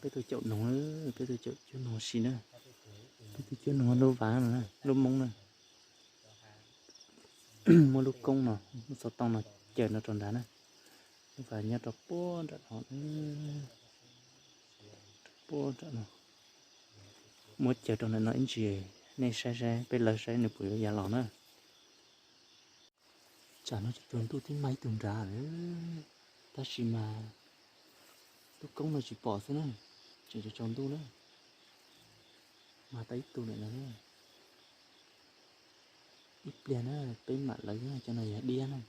Peb tug caum noog, peb tug caum cuab noog si na. Peb tug cuab noog lub vav no, lub moob na. Muab lub koob no, lub xov tooj no caws no rau nrad na. Lub vav nyob rau puag nram no, rau puag nram no. Muab caws rau ntawm no ib ntsis, nej saib saib, peb lawv saib nws puas yuav ya los na. Tsam no tsaus ntuj twb mag ib tug nrad lawm, tab sis mas lub koob no tsis pom xwb na, tseem tsaus ntuj na. Mag tau ib tug lawm no. Ib pliag na, peb mam lawv cov no yog diab na.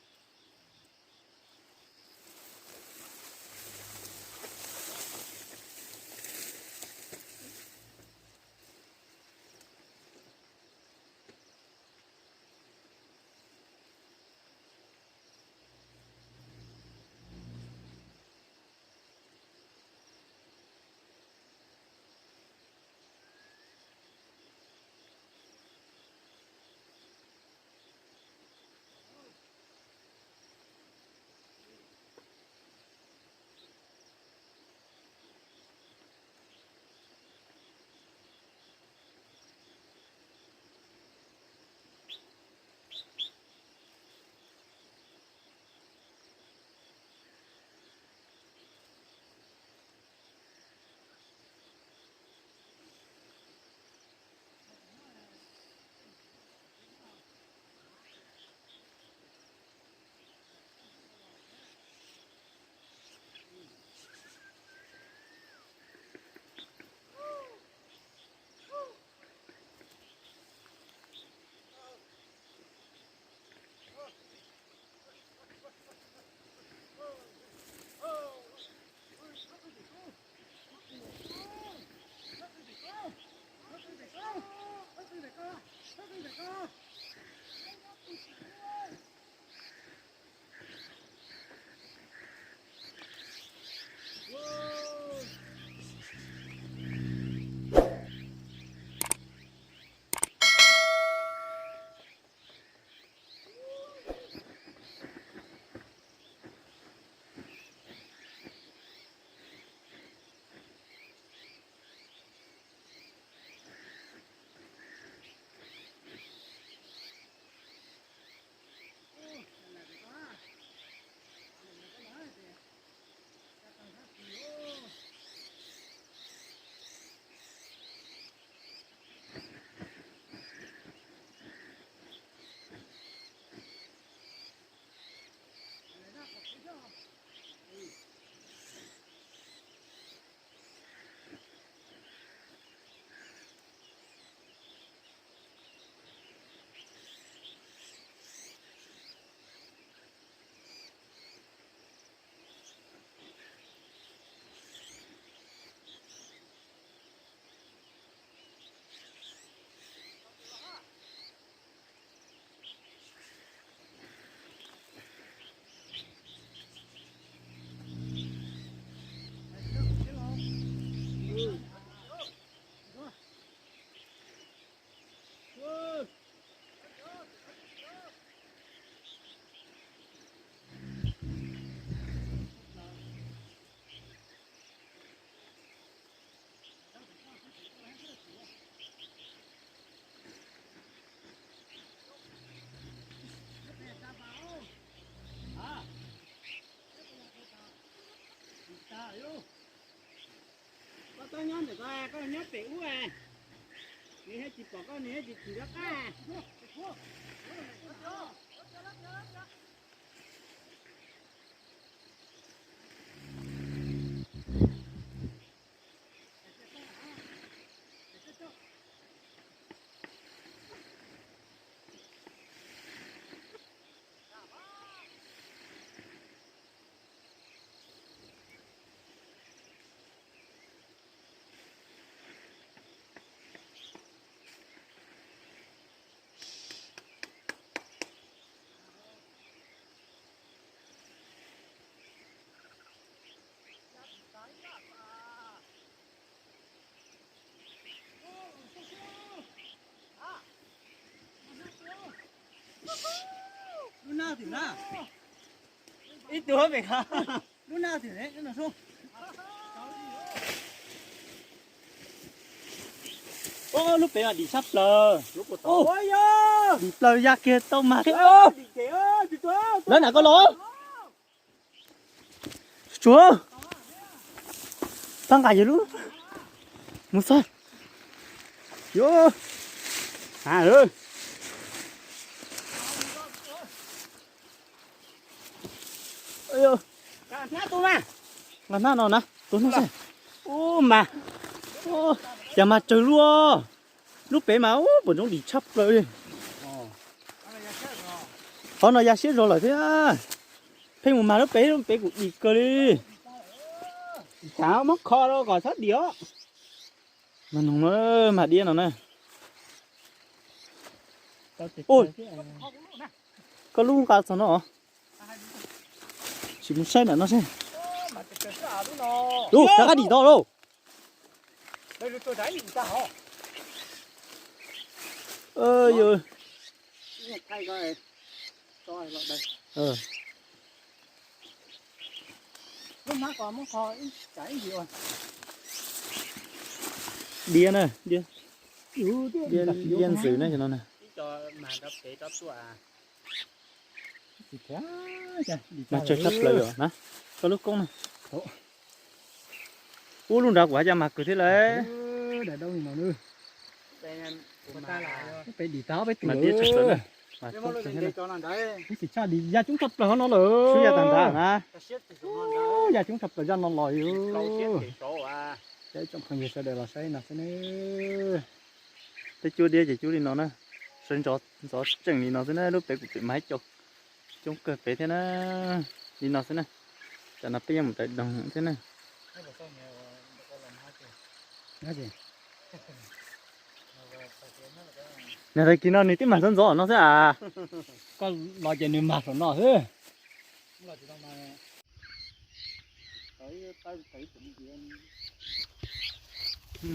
Koj tau nyob ntawm ko, koj nyob pem ub, nws thiaj tsis pom koj, nws thiaj tsis thim rov qab. Lub nag twm na. Ib tug pem ko. Lub nag twm ne, lub no sub. Lub pem mas dim tshaj plaws. Dim plaws ya kiag tau mas thiab. Lawv nam koj los. Tsuav, pab nqa yawg lub mus xwb. Yo, a, nqa hnab no na, tus hnab xwb. Ub mas, cas mas tsawg lub, lub pem mas ub puas ntsoov dim tshaj plaws li. Qhov no ya siab zog lawm thiab. Pheej mus mas lub pem, lub pem kuj dim kawg li. Muab kho rau kom txhob dim os. Mas noog no, mas diab no na. Ua, koj lub nqa txog no os. Sim mus saib nram no seb. Ub, rov qab dim tau lauj. Diab na, diab, diab ntxwv na no na. Mas tsawg tshaj plaws yom na. Koj lub koob na. Ub, lub nrad kuv haj yam mag kawg thiab lauj. Mas diab tshaj plaws na. Ub, xim tshaj dim ya coob tshaj plaws hov no lawm. Xub ya tag nrad na. Ub, ya coob tshaj plaws zaj no los yus. Cov tsoom phooj ywg sawv daws los saib no xwb ne. Peb cuab diab ces cuab li no na. Sawv ntxov tseem li no xwb na, lub pem kuj pem mas ib co coob kawg pem thiab na. Li no xwb na. Tam no peb yuav mus raws doog thiab na. Nws tag kis no nws twb mag ntxov ntxov no xwb as. Koj los ces nws mag saum no xwb.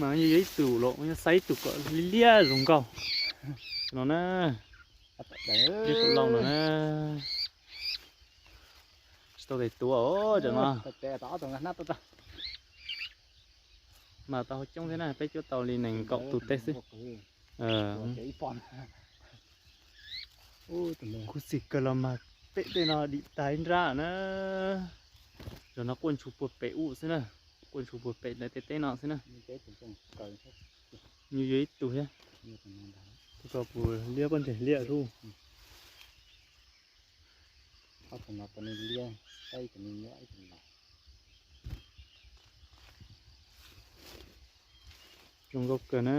Mas yog ib tug los yog xaiv ib tug kom liab zoo nkauj no na. Ib tug lauj no na. Tsis tau tes tuav os cov no. Mas tau coob thiab na, peb cuab tau li nees nkaum tus teb xwb. Khuv xim kawg los mas pem tej no dim tag ib nrab na. Zaum no quaj ntshua puag pem ub xwb na. Quaj ntshua puag pem ntawm tej teb no xwb na. Nyuj yuav ib tug thiab. Tus ko puas liab pob ntseg liab lub. Zoo nkauj kawg na.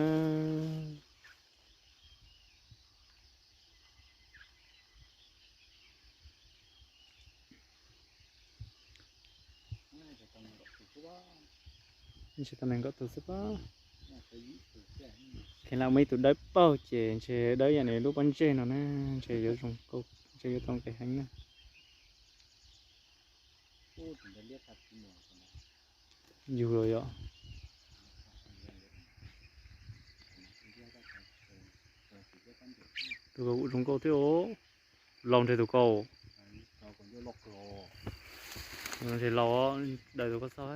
Ntshe tau nees nkaum tus xwb pob. Kheev lam muaj ib tug dawb paug ces ntshe dawb yam nws lub pob ntseg no na, ntshe yuav zoo nkauj, ntshe yuav tau nqis heev na. Yug los yom. Tus ko kuj zoo nkauj thiab os. Laus ntshe tus ko. Ntshe laus, daws tus ko txog.